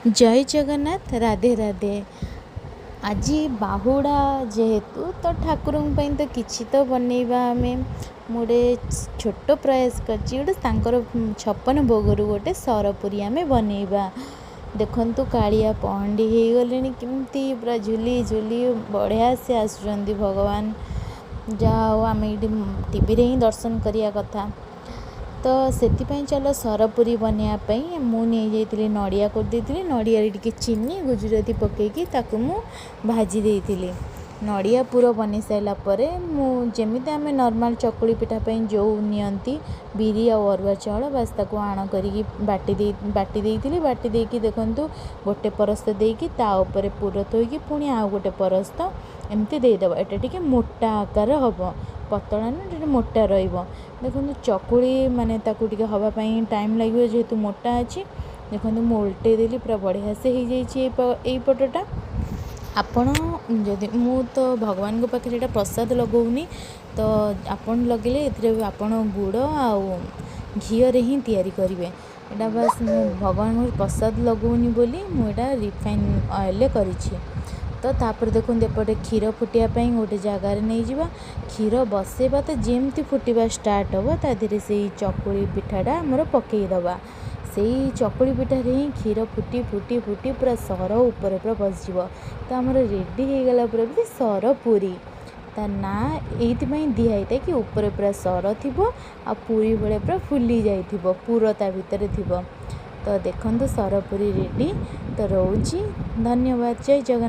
ଜୟ ଜଗନ୍ନାଥ, ରାଧେ ରାଧେ। ଆଜି ବାହୁଡ଼ା ଯେହେତୁ ତ ଠାକୁରଙ୍କ ପାଇଁ ତ କିଛି ତ ବନେଇବା ଆମେ। ମୁଁ ଗୋଟେ ଛୋଟ ପ୍ରୟାସ କରିଛି, ଗୋଟେ ତାଙ୍କର 56 ଭୋଗରୁ ଗୋଟେ ସରପୁରୀ ଆମେ ବନେଇବା। ଦେଖନ୍ତୁ, କାଳିଆ ପହଣ୍ଡି ହେଇଗଲେଣି, କେମିତି ପୁରା ଝୁଲି ଝୁଲି ବଢ଼ିଆ ସେ ଆସୁଛନ୍ତି ଭଗବାନ। ଯାହା ହଉ, ଆମେ ଏଇଠି ଟିଭିରେ ହିଁ ଦର୍ଶନ କରିବା କଥା। ତ ସେଥିପାଇଁ ଚାଲ, ସରପୁରୀ ବନେଇବା ପାଇଁ ମୁଁ ନେଇଯାଇଥିଲି ନଡ଼ିଆ, କରିଦେଇଥିଲି। ନଡ଼ିଆରେ ଟିକେ ଚିନି, ଗୁଜୁରାତି ପକାଇକି ତାକୁ ମୁଁ ଭାଜି ଦେଇଥିଲି। ନଡ଼ିଆ ପୁର ବନେଇ ସାରିଲା ପରେ ମୁଁ ଯେମିତି ଆମେ ନର୍ମାଲ୍ ଚକୁଳି ପିଠା ପାଇଁ ଯେଉଁ ନିଅନ୍ତି ବିରି ଆଉ ଅରୁଆ ଚାଉଳ, ବାସ୍ ତାକୁ ଆଣ କରିକି ବାଟି ଦେଇଥିଲି। ବାଟି ଦେଇକି ଦେଖନ୍ତୁ, ଗୋଟେ ପରସ୍ତ ଦେଇକି ତା ଉପରେ ପୁର ଥୋଇକି ପୁଣି ଆଉ ଗୋଟେ ପରସ୍ତ ଏମିତି ଦେଇଦେବ। ଏଇଟା ଟିକେ ମୋଟା ଆକାର ହେବ, ପତଳା ନା, ଟିକେ ମୋଟା ରହିବ। ଦେଖନ୍ତୁ, ଚକୁଳି ମାନେ ତାକୁ ଟିକେ ହେବା ପାଇଁ ଟାଇମ୍ ଲାଗିବ, ଯେହେତୁ ମୋଟା ଅଛି। ଦେଖନ୍ତୁ, ମୁଁ ଓଲଟେଇ ଦେଲି, ପୁରା ବଢ଼ିଆ ସେ ହେଇଯାଇଛି ଏଇ ପଟଟା। ଆପଣ ଯଦି, ମୁଁ ତ ଭଗବାନଙ୍କ ପାଖରେ ଏଇଟା ପ୍ରସାଦ ଲଗାଉନି, ତ ଆପଣ ଲଗେଇଲେ ଏଥିରେ ଆପଣ ଗୁଡ଼ ଆଉ ଘିଅରେ ହିଁ ତିଆରି କରିବେ ଏଇଟା। ବାସ୍, ମୁଁ ଭଗବାନଙ୍କୁ ପ୍ରସାଦ ଲଗାଉନି ବୋଲି ମୁଁ ଏଇଟା ରିଫାଇନ୍ ଅଏଲ୍ରେ କରିଛି। ତ ତାପରେ ଦେଖନ୍ତୁ, ଏପଟେ କ୍ଷୀର ଫୁଟିବା ପାଇଁ ଗୋଟେ ଜାଗାରେ ନେଇଯିବା। କ୍ଷୀର ବସେଇବା ତ ଯେମିତି ଫୁଟିବା ଷ୍ଟାର୍ଟ ହେବ, ତା ଦେହରେ ସେଇ ଚକୁଳି ପିଠାଟା ଆମର ପକାଇଦେବା। ସେଇ ଚକୁଳି ପିଠାରେ ହିଁ କ୍ଷୀର ଫୁଟି ଫୁଟି ଫୁଟି ପୁରା ସର ଉପରେ ପୁରା ବସିଯିବ। ତ ଆମର ରେଡ଼ି ହେଇଗଲା ପୁରା ସର ପୁରୀ। ତା ନାଁ ଏଇଥିପାଇଁ ଦିଆ ହେଇଥାଏ କି ଉପରେ ପୁରା ସର ଥିବ ଆଉ ପୁରୀ ଭଳିଆ ପୁରା ଫୁଲି ଯାଇଥିବ, ପୁର ତା ଭିତରେ ଥିବ। ତ ଦେଖନ୍ତୁ, ସର ପୁରୀ ରେଡ଼ି। ତ ରହୁଛି, ଧନ୍ୟବାଦ, ଜୟ ଜଗନ୍ନାଥ।